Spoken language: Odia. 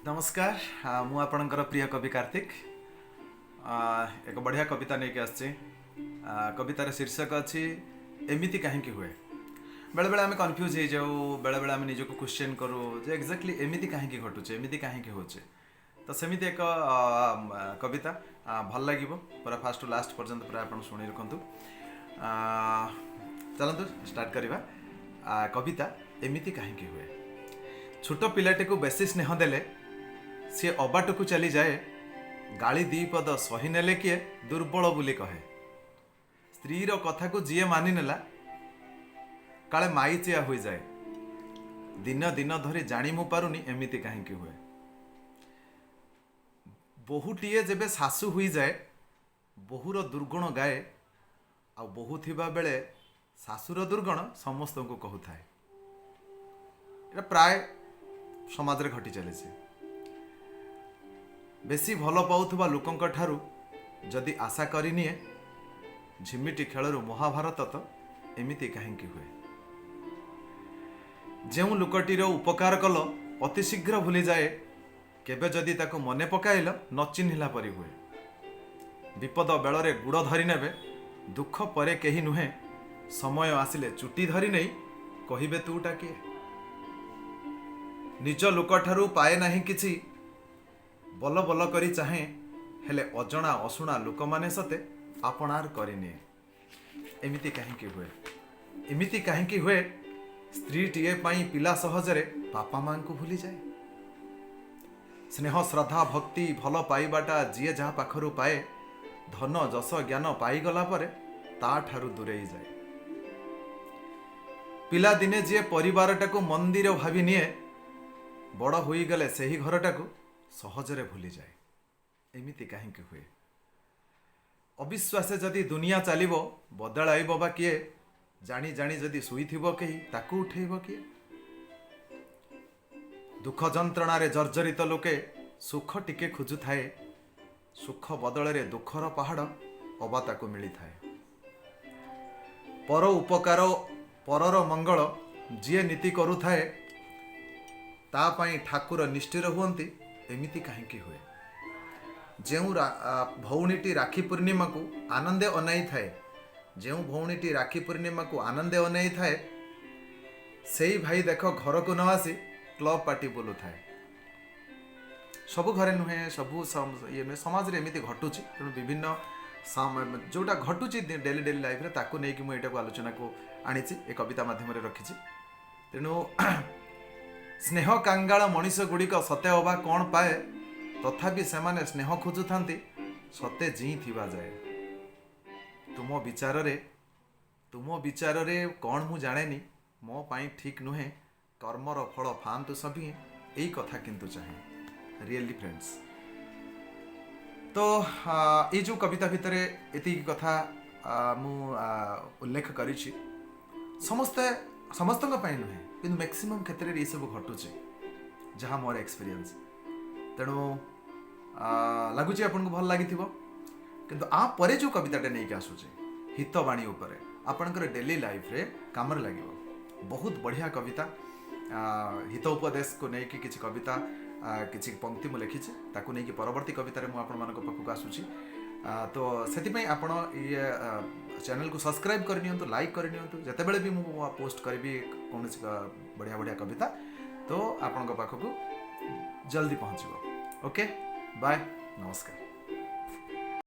ନମସ୍କାର, ମୁଁ ଆପଣଙ୍କର ପ୍ରିୟ କବି କାର୍ତ୍ତିକ। ଏକ ବଢ଼ିଆ କବିତା ନେଇକି ଆସିଛି। କବିତାର ଶୀର୍ଷକ ଅଛି "ଏମିତି କାହିଁକି ହୁଏ"। ବେଳେବେଳେ ଆମେ କନଫ୍ୟୁଜ୍ ହେଇଯାଉ, ବେଳେବେଳେ ଆମେ ନିଜକୁ କ୍ୱେଶ୍ଚେନ୍ କରୁ ଯେ ଏକ୍ଜାକ୍ଟଲି ଏମିତି କାହିଁକି ଘଟୁଛି, ଏମିତି କାହିଁକି ହେଉଛି। ତ ସେମିତି ଏକ କବିତା, ଭଲ ଲାଗିବ। ପୁରା ଫାଷ୍ଟ ଟୁ ଲାଷ୍ଟ ପର୍ଯ୍ୟନ୍ତ ପୁରା ଆପଣ ଶୁଣି ରଖନ୍ତୁ। ଚାଲନ୍ତୁ ଷ୍ଟାର୍ଟ କରିବା। କବିତା "ଏମିତି କାହିଁକି ହୁଏ"। ଛୋଟ ପିଲାଟିକୁ ବେଶୀ ସ୍ନେହ ଦେଲେ ସିଏ ଅବାଟକୁ ଚାଲିଯାଏ। ଗାଳି ଦି ପଦ ସହି ନେଲେ କିଏ ଦୁର୍ବଳ ବୋଲି କହେ। ସ୍ତ୍ରୀର କଥାକୁ ଯିଏ ମାନିନେଲା କାଳେ ମାଇଚିଆ ହୋଇଯାଏ। ଦିନ ଦିନ ଧରି ଜାଣି ମୁଁ ପାରୁନି, ଏମିତି କାହିଁକି ହୁଏ। ବୋହୂଟିଏ ଯେବେ ଶାଶୁ ହୋଇଯାଏ, ବୋହୂର ଦୁର୍ଗୁଣ ଗାଏ। ଆଉ ବୋହୂ ଥିବା ବେଳେ ଶାଶୁର ଦୁର୍ଗୁଣ ସମସ୍ତଙ୍କୁ କହୁଥାଏ। ଏଇଟା ପ୍ରାୟ ସମାଜରେ ଘଟି ଚାଲିଛି। ବେଶୀ ଭଲ ପାଉଥିବା ଲୋକଙ୍କ ଠାରୁ ଯଦି ଆଶା କରିନିଏ, ଝିମିଟି ଖେଳରୁ ମହାଭାରତ, ତ ଏମିତି କାହିଁକି ହୁଏ। ଯେଉଁ ଲୋକଟିର ଉପକାର କଲ, ଅତି ଶୀଘ୍ର ଭୁଲିଯାଏ। କେବେ ଯଦି ତାକୁ ମନେ ପକାଇଲ, ନ ଚିହ୍ନିଲା ପରି ହୁଏ। ବିପଦ ବେଳରେ ଗୁଡ଼ ଧରି ନେବେ, ଦୁଃଖ ପରେ କେହି ନୁହେଁ। ସମୟ ଆସିଲେ ଚୁଟି ଧରି ନେଇ କହିବେ, ତୁଟା କିଏ? ନିଜ ଲୋକଠାରୁ ପାଏ ନାହିଁ କିଛି, ବଲ ବଲ କରି ଚାହେଁ। ହେଲେ ଅଜଣା ଅଶୁଣା ଲୋକମାନେ ସତେ ଆପଣାର କରିନିଏ। ଏମିତି କାହିଁକି ହୁଏ? ଏମିତି କାହିଁକି ହୁଏ, ସ୍ତ୍ରୀଟିଏ ପାଇଁ ପିଲା ସହଜରେ ବାପା ମାଙ୍କୁ ଭୁଲିଯାଏ? ସ୍ନେହ, ଶ୍ରଦ୍ଧା, ଭକ୍ତି, ଭଲ ପାଇବାଟା ଯିଏ ଯାହା ପାଖରୁ ପାଏ, ଧନ, ଯଶ, ଜ୍ଞାନ ପାଇଗଲା ପରେ ତାଠାରୁ ଦୂରେଇ ଯାଏ। ପିଲାଦିନେ ଯିଏ ପରିବାରଟାକୁ ମନ୍ଦିର ଭାବି ନିଏ, ବଡ଼ ହୋଇଗଲେ ସେହି ଘରଟାକୁ ସହଜରେ ଭୁଲିଯାଏ। ଏମିତି କାହିଁକି ହୁଏ? ଅବିଶ୍ୱାସେ ଯଦି ଦୁନିଆ ଚାଲିବ, ବଦଳାଇବ ବା କିଏ? ଜାଣି ଜାଣି ଯଦି ଶୋଇଥିବ କେହି, ତାକୁ ଉଠେଇବ କିଏ? ଦୁଃଖ ଯନ୍ତ୍ରଣାରେ ଜର୍ଜରିତ ଲୋକେ ସୁଖ ଟିକେ ଖୋଜୁଥାଏ। ସୁଖ ବଦଳରେ ଦୁଃଖର ପାହାଡ଼ ଅବା ତାକୁ ମିଳିଥାଏ। ପର ଉପକାର, ପରର ମଙ୍ଗଳ ଯିଏ ନୀତି କରୁଥାଏ, ତା ପାଇଁ ଠାକୁର ନିଷ୍ଠୁର ହୁଅନ୍ତି। ଏମିତି କାହିଁକି ହୁଏ? ଯେଉଁ ଭଉଣୀଟି ରାକ୍ଷୀ ପୂର୍ଣ୍ଣିମାକୁ ଆନନ୍ଦେ ଅନାଇଥାଏ, ଯେଉଁ ଭଉଣୀଟି ରାକ୍ଷୀ ପୂର୍ଣ୍ଣିମାକୁ ଆନନ୍ଦେ ଅନାଇଥାଏ, ସେଇ ଭାଇ ଦେଖ ଘରକୁ ନ ଆସି କ୍ଲବ୍ ପାର୍ଟି ବୁଲୁଥାଏ। ସବୁ ଘରେ ନୁହେଁ, ସବୁ ଇଏ ନୁହେଁ, ସମାଜରେ ଏମିତି ଘଟୁଛି। ତେଣୁ ବିଭିନ୍ନ ଯୋଉଟା ଘଟୁଛି ଡେଲି ଡେଲି ଲାଇଫରେ, ତାକୁ ନେଇକି ମୁଁ ଏଇଟାକୁ ଆଲୋଚନାକୁ ଆଣିଛି, ଏ କବିତା ମାଧ୍ୟମରେ ରଖିଛି। ତେଣୁ ସ୍ନେହ କାଙ୍ଗାଳ ମଣିଷ ଗୁଡ଼ିକ ସତେ ଅବା କ'ଣ ପାଏ? ତଥାପି ସେମାନେ ସ୍ନେହ ଖୋଜୁଥାନ୍ତି ସତେ ଜିଇଁଥିବା ଯାଏ। ତୁମ ବିଚାରରେ କ'ଣ ମୁଁ ଜାଣେନି, ମୋ ପାଇଁ ଠିକ୍ ନୁହେଁ। କର୍ମର ଫଳ ପାଆନ୍ତୁ ସଭିଏଁ, ଏଇ କଥା କିନ୍ତୁ ଚାହେଁ। ରିଏଲି ଫ୍ରେଣ୍ଡସ୍, ତ ଏଇ ଯେଉଁ କବିତା ଭିତରେ ଏତିକି କଥା ମୁଁ ଉଲ୍ଲେଖ କରିଛି, ସମସ୍ତେ ସମସ୍ତଙ୍କ ପାଇଁ ନୁହେଁ, କିନ୍ତୁ ମ୍ୟାକ୍ସିମମ୍ କ୍ଷେତ୍ରରେ ଏସବୁ ଘଟୁଛି, ଯାହା ମୋର ଏକ୍ସପିରିଏନ୍ସ। ତେଣୁ ଲାଗୁଛି ଆପଣଙ୍କୁ ଭଲ ଲାଗିଥିବ। କିନ୍ତୁ ଆ ପରେ ଯେଉଁ କବିତାଟା ନେଇକି ଆସୁଛି ହିତବାଣୀ ଉପରେ, ଆପଣଙ୍କର ଡେଲି ଲାଇଫରେ କାମରେ ଲାଗିବ। ବହୁତ ବଢ଼ିଆ କବିତା। ହିତ ଉପଦେଶକୁ ନେଇକି କିଛି କବିତା, କିଛି ପଙ୍କ୍ତି ମୁଁ ଲେଖିଛି। ତାକୁ ନେଇକି ପରବର୍ତ୍ତୀ କବିତାରେ ମୁଁ ଆପଣମାନଙ୍କ ପାଖକୁ ଆସୁଛି। ତ ସେଥିପାଇଁ ଆପଣ ଇଏ ଚ୍ୟାନେଲକୁ ସବସ୍କ୍ରାଇବ୍ କରିନିଅନ୍ତୁ, ଲାଇକ୍ କରିନିଅନ୍ତୁ। ଯେତେବେଳେ ବି ମୁଁ ପୋଷ୍ଟ କରିବି କୌଣସି ବଢ଼ିଆ ବଢ଼ିଆ କବିତା, ତ ଆପଣଙ୍କ ପାଖକୁ ଜଲ୍ଦି ପହଞ୍ଚିବ। ଓକେ, ବାଏ, ନମସ୍କାର।